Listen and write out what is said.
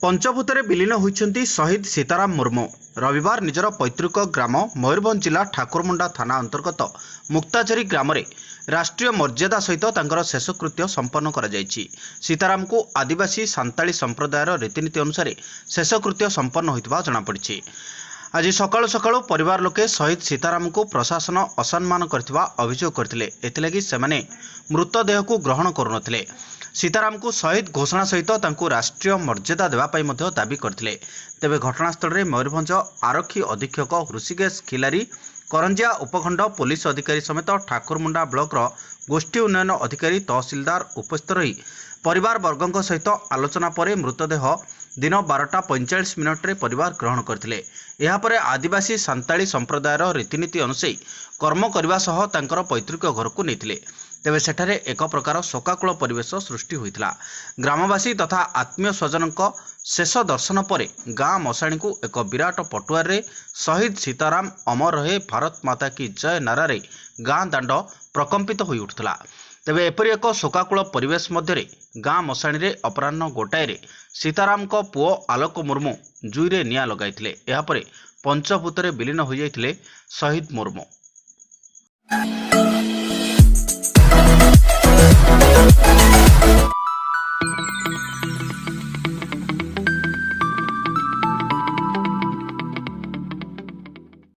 ପଞ୍ଚଭୂତରେ ବିଲୀନ ହୋଇଛନ୍ତି ଶହୀଦ ସୀତାରାମ ମୁର୍ମୁ। ରବିବାର ନିଜର ପୈତୃକ ଗ୍ରାମ ମୟୂରଭଞ୍ଜ ଜିଲ୍ଲା ଠାକୁରମୁଣ୍ଡା ଥାନା ଅନ୍ତର୍ଗତ ମୁକ୍ତାଝରୀ ଗ୍ରାମରେ ରାଷ୍ଟ୍ରୀୟ ମର୍ଯ୍ୟାଦା ସହିତ ତାଙ୍କର ଶେଷକୃତ୍ୟ ସମ୍ପନ୍ନ କରାଯାଇଛି। ସୀତାରାମଙ୍କୁ ଆଦିବାସୀ ସାନ୍ତାଳୀ ସମ୍ପ୍ରଦାୟର ରୀତିନୀତି ଅନୁସାରେ ଶେଷକୃତ୍ୟ ସମ୍ପନ୍ନ ହୋଇଥିବା ଜଣାପଡ଼ିଛି। ଆଜି ସକାଳୁ ସକାଳୁ ପରିବାର ଲୋକେ ଶହୀଦ ସୀତାରାମଙ୍କୁ ପ୍ରଶାସନ ଅସମ୍ମାନ କରିଥିବା ଅଭିଯୋଗ କରିଥିଲେ। ଏଥିଲାଗି ସେମାନେ ମୃତଦେହକୁ ଗ୍ରହଣ କରୁନଥିଲେ। ସୀତାରାମଙ୍କୁ ଶହୀଦ ଘୋଷଣା ସହିତ ତାଙ୍କୁ ରାଷ୍ଟ୍ରୀୟ ମର୍ଯ୍ୟାଦା ଦେବା ପାଇଁ ମଧ୍ୟ ଦାବି କରିଥିଲେ। ତେବେ ଘଟଣାସ୍ଥଳରେ ମୟୂରଭଞ୍ଜ ଆରକ୍ଷୀ ଅଧୀକ୍ଷକ ହୃଷିକେଶ ଖିଲାରୀ, କରଞ୍ଜିଆ ଉପଖଣ୍ଡ ପୋଲିସ ଅଧିକାରୀ ସମେତ ଠାକୁରମୁଣ୍ଡା ବ୍ଲକର ଗୋଷ୍ଠୀ ଉନ୍ନୟନ ଅଧିକାରୀ, ତହସିଲଦାର ଉପସ୍ଥିତ ରହି ପରିବାର ବର୍ଗଙ୍କ ସହିତ ଆଲୋଚନା ପରେ ମୃତଦେହ ଦିନ 12ଟା 45 ମିନିଟ୍ରେ ପରିବାର ଗ୍ରହଣ କରିଥିଲେ। ଏହାପରେ ଆଦିବାସୀ ସାନ୍ତାଳୀ ସମ୍ପ୍ରଦାୟର ରୀତିନୀତି ଅନୁଯାୟୀ କର୍ମ କରିବା ସହ ତାଙ୍କର ପୈତୃକ ଘରକୁ ନେଇଥିଲେ। ତେବେ ସେଠାରେ ଏକ ପ୍ରକାର ଶୋକାକୁଳ ପରିବେଶ ସୃଷ୍ଟି ହୋଇଥିଲା। ଗ୍ରାମବାସୀ ତଥା ଆତ୍ମୀୟ ସ୍ୱଜନଙ୍କ ଶେଷ ଦର୍ଶନ ପରେ ଗାଁ ମଶାଣିକୁ ଏକ ବିରାଟ ପଟୁଆରରେ ଶହୀଦ ସୀତାରାମ ଅମର ରହେ, ଭାରତ ମାତା କି ଜୟ ନାରାରେ ଗାଁ ଦାଣ୍ଡ ପ୍ରକମ୍ପିତ ହୋଇ ଉଠୁଥିଲା। ତେବେ ଏପରି ଏକ ଶୋକାକୁଳ ପରିବେଶ ମଧ୍ୟରେ ଗାଁ ମଶାଣିରେ ଅପରାହ୍ନ 1ଟାରେ ସୀତାରାମଙ୍କ ପୁଅ ଆଲୋକ ମୁର୍ମୁ ଜୁଇରେ ନିଆଁ ଲଗାଇଥିଲେ। ଏହାପରେ ପଞ୍ଚଭୂତରେ ବିଲୀନ ହୋଇଯାଇଥିଲେ ଶହୀଦ ମୁର୍ମୁ।